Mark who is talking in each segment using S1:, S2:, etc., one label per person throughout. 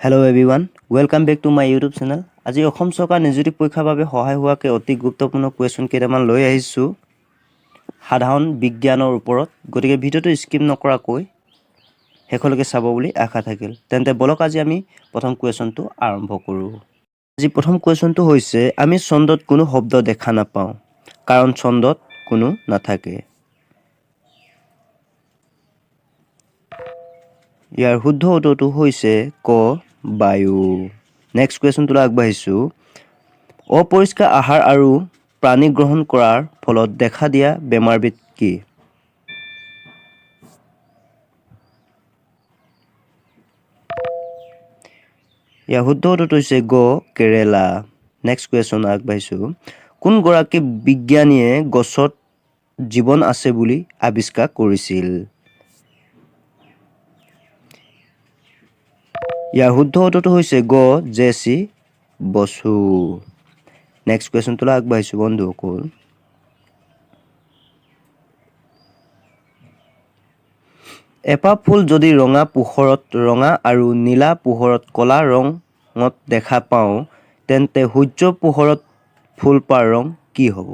S1: Hello everyone, welcome back to my YouTube channel. আজি অসম চৰকাৰ নিযুক্তি পৰীক্ষাৰ বাবে সহায় হোৱাকৈ অতি গুৰুত্বপূৰ্ণ কুৱেশ্যন কেইটামান লৈ আহিছোঁ সাধাৰণ বিজ্ঞানৰ ওপৰত। গতিকে ভিডিঅ'টো স্কিপ নকৰাকৈ শেষলৈকে চাব বুলি আশা থাকিল। তেন্তে বলক, আজি আমি প্ৰথম কুৱেশ্যনটো আৰম্ভ কৰোঁ। আজি প্ৰথম কুৱেশ্যনটো হৈছে, আমি চন্দ্ৰত কোনো শব্দ দেখা নাপাওঁ, কাৰণ চন্দ্ৰত কোনো নাথাকে। ইয়াৰ শুদ্ধ উত্তৰটো হৈছে ক, বায়ু। নেক্সট কুৱেশ্যনটোলৈ আগবাঢ়িছোঁ। অপৰিষ্কাৰ আহাৰ আৰু প্ৰাণী গ্ৰহণ কৰাৰ ফলত দেখা দিয়া বেমাৰবিধ কি? ইয়াৰ শুদ্ধ উত্তৰটো হৈছে গ, কেৰেলা। নেক্সট কুৱেশ্যন আগবাঢ়িছোঁ। কোনগৰাকী বিজ্ঞানীয়ে গছত জীৱন আছে বুলি আৱিষ্কাৰ কৰিছিল? ইয়াৰ শুদ্ধ উত্তৰটো হৈছে গ, জে চি বসু। নেক্সট কুৱেশ্যনটোলৈ আগবাঢ়িছোঁ বন্ধুসকল। এপাহ ফুল যদি ৰঙা পোহৰত ৰঙা আৰু নীলা পোহৰত ক'লা ৰঙত দেখা পাওঁ, তেন্তে সূৰ্যৰ পোহৰত ফুলপাহৰ ৰং কি হ'ব?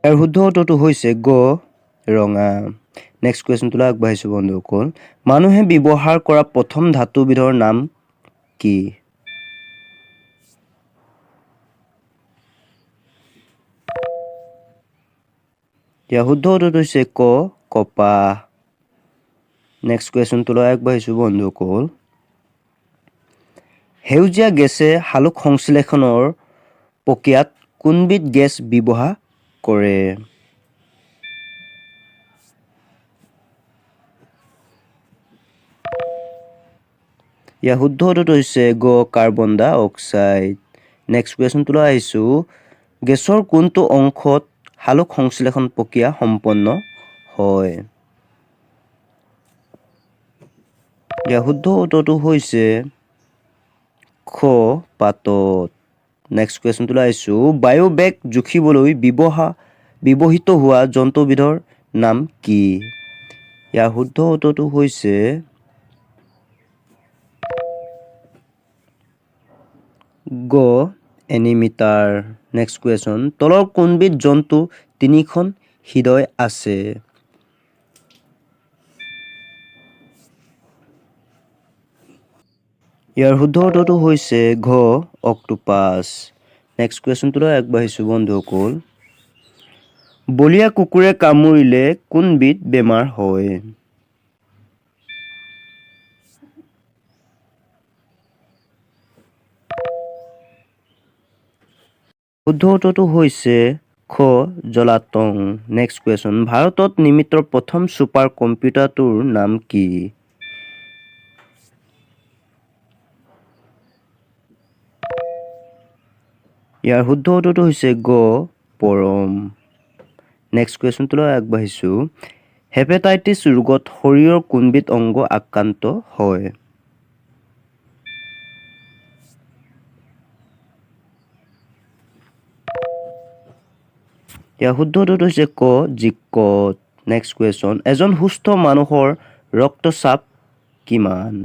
S1: ইয়াৰ শুদ্ধ উত্তৰটো হৈছে গ, ৰঙা। নেক্সট কুৱেশ্যনটোলৈ আগবাঢ়িছোঁ বন্ধুসকল। মানুহে ব্যৱহাৰ কৰা প্ৰথম ধাতুবিধৰ নাম কি? ইয়াৰ শুদ্ধ উত্তৰটো হৈছে ক, কপাহ। নেক্সট কুৱেশ্যনটোলৈ আগবাঢ়িছোঁ বন্ধুসকল। সেউজীয়া গেছে সালোক সংশ্লেষণৰ প্ৰক্ৰিয়াত কোনবিধ গেছ ব্যৱহাৰ কৰে? ইয়াৰ শুদ্ধ উত্তৰটো হৈছে গ, কাৰ্বন ডাই অক্সাইড। নেক্সট কুৱেশ্যনটোলৈ আহিছোঁ। গেছৰ কোনটো অংশত সালোক সংশ্লেষণ প্ৰক্ৰিয়া সম্পন্ন হয়? ইয়াৰ শুদ্ধ উত্তৰটো হৈছে খ, পাতত। নেক্সট কুৱেশ্যনটোলৈ আহিছোঁ। বায়ুবেগ জুখিবলৈ ব্যৱহৃত হোৱা যন্ত্ৰবিধৰ নাম কি? ইয়াৰ শুদ্ধ উত্তৰটো হৈছে গ, এনিমিটাৰ। নেক্সট কুৱেশ্যন, তলৰ কোনবিধ জন্তু তিনিখন হৃদয় আছে? ইয়াৰ শুদ্ধ উত্তৰটো হৈছে ঘ, অক্টোপাছ। নেক্সট কুৱেশ্যনটোলৈ আগবাঢ়িছোঁ বন্ধুসকল। বলীয়া কুকুৰে কামুৰিলে কোনবিধ বেমাৰ হয়? শুদ্ধ উত্তৰটো হৈছে খ, জলাতংক। নেক্সট কুৱেশ্যন, ভাৰতত নিৰ্মিত প্ৰথম ছুপাৰ কম্পিউটাৰটোৰ নাম কি? ইয়াৰ শুদ্ধ উত্তৰটো হৈছে গ, পৰম। নেক্সট কুৱেশ্যনটোলৈ আগবাঢ়িছোঁ। হেপেটাইটিছ ৰোগত শৰীৰৰ কোনবিধ অংগ আক্ৰান্ত হয়? ইয়াৰ শুদ্ধ উত্তৰটো হৈছে ক, যকৃত। নেক্সট কুৱেশ্যন, এজন সুস্থ মানুহৰ ৰক্তচাপ কিমান?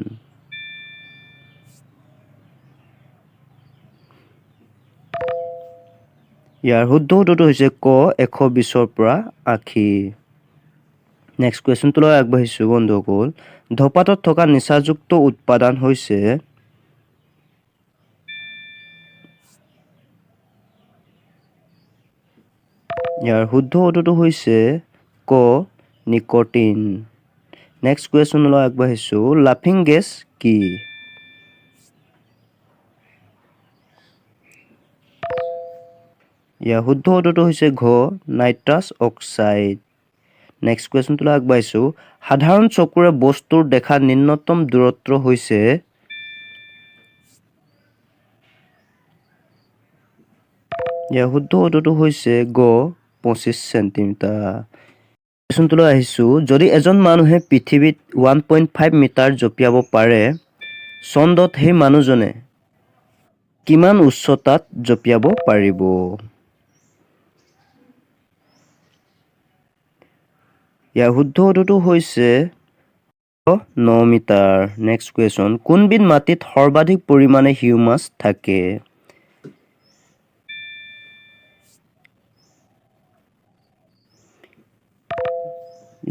S1: ইয়াৰ শুদ্ধ উত্তৰটো হৈছে ক, 120ৰ পৰা 80। নেক্সট কুৱেশ্যনটোলৈ আগবাঢ়িছোঁ বন্ধুসকল। ধপাতত থকা নিচাযুক্ত উৎপাদন হৈছে? ইয়াৰ শুদ্ধ উত্তৰটো হৈছে ক, নিকটিন। নেক্সট কুৱেশ্যনলৈ আগবাঢ়িছোঁ। লাফিং গেছ কি? ইয়াৰ শুদ্ধ উত্তৰটো হৈছে ঘ, নাইট্ৰাছ অক্সাইড। নেক্সট কুৱেশ্যনটোলৈ আগবাঢ়িছোঁ। সাধাৰণ চকুৰে বস্তুৰ দেখা ন্যূনতম দূৰত্ব হৈছে? ইয়াৰ শুদ্ধ উত্তৰটো হৈছে গ, 25 চেণ্টিমিটাৰ। কুৱেশ্যনটোলৈ আহিছোঁ। যদি এজন মানুহে পৃথিৱীত 1.5 মিটাৰ জঁপিয়াব পাৰে, চন্দ্ৰত সেই মানুহজনে কিমান উচ্চতাত জঁপিয়াব পাৰিব? ইয়াৰ শুদ্ধ উত্তৰটো হৈছে 9 মিটাৰ। নেক্সট কুৱেশ্যন, কোনবিধ মাটিত সৰ্বাধিক পৰিমাণে হিউমাছ থাকে?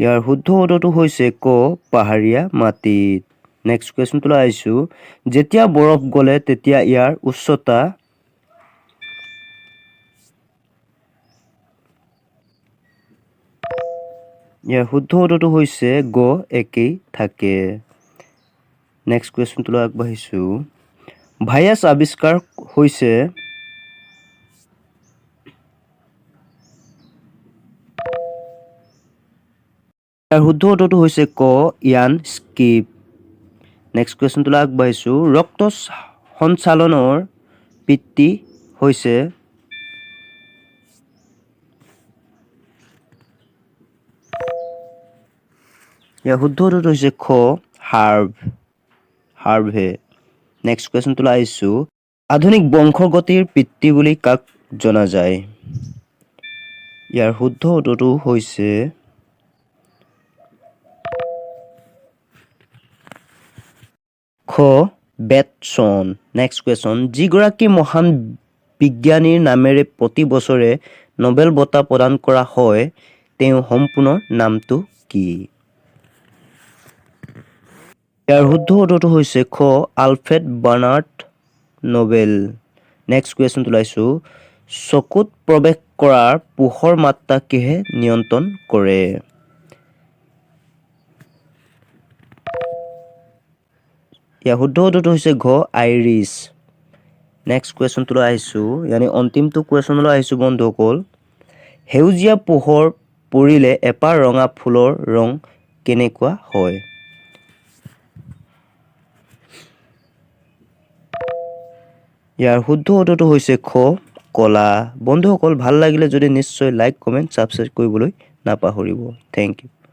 S1: ইয়াৰ শুদ্ধ উত্তৰটো হৈছে ক, পাহাৰীয়া মাটিত। নেক্সট কুৱেশ্যনটোলৈ আহিছোঁ। যেতিয়া বৰফ গলে, তেতিয়া ইয়াৰ উচ্চতা। ইয়াৰ শুদ্ধ উত্তৰটো হৈছে গ, একেই থাকে। নেক্সট কুৱেশ্যনটোলৈ আগবাঢ়িছোঁ। ভাইৰাছ আৱিষ্কাৰ হৈছে। ইয়াৰ শুদ্ধ উত্তৰটো হৈছে ক, ইয়ান স্কিপ। নেক্সট কুৱেশ্যনটোলৈ আগবাঢ়িছোঁ। ৰক্ত সঞ্চালনৰ পিতৃ হৈছে। ইয়াৰ শুদ্ধ উত্তৰটো হৈছে খ, হাৰ্ভে। নেক্সট কুৱেশ্যনটোলৈ আহিছোঁ। আধুনিক বংশগতিৰ পিতৃ বুলি কাক জনা যায়? ইয়াৰ শুদ্ধ উত্তৰটো হৈছে খ, বেটছন। নেক্সট কুৱেশ্যন, যিগৰাকী মহান বিজ্ঞানীৰ নামেৰে প্ৰতি বছৰে নবেল বঁটা প্ৰদান কৰা হয়, তেওঁৰ সম্পূৰ্ণ নামটো কি? ইয়াৰ শুদ্ধ উত্তৰটো হৈছে খ, আলফ্ৰেড বাৰ্নাৰ্ড নোবেল। নেক্সট কুৱেশ্যনটো ওলাইছোঁ। চকুত প্ৰৱেশ কৰাৰ পোহৰ মাত্ৰা কিহে নিয়ন্ত্ৰণ কৰে? ইয়াৰ শুদ্ধ উত্তৰটো হৈছে ঘ, আইৰিছ। নেক্সট কুৱেশ্যনটোলৈ আহিছোঁ, ইয়ানি অন্তিমটো কুৱেশ্যনলৈ আহিছোঁ বন্ধুসকল। সেউজীয়া পোহৰ পৰিলে এপাহ ৰঙা ফুলৰ ৰং কেনেকুৱা হয়? ইয়াৰ শুদ্ধ উত্তৰটো হৈছে খ, কলা। বন্ধুসকল, ভাল লাগিলে যদি নিশ্চয় লাইক, কমেণ্ট, ছাবস্ক্ৰাইব কৰিবলৈ নাপাহৰিব। Thank U.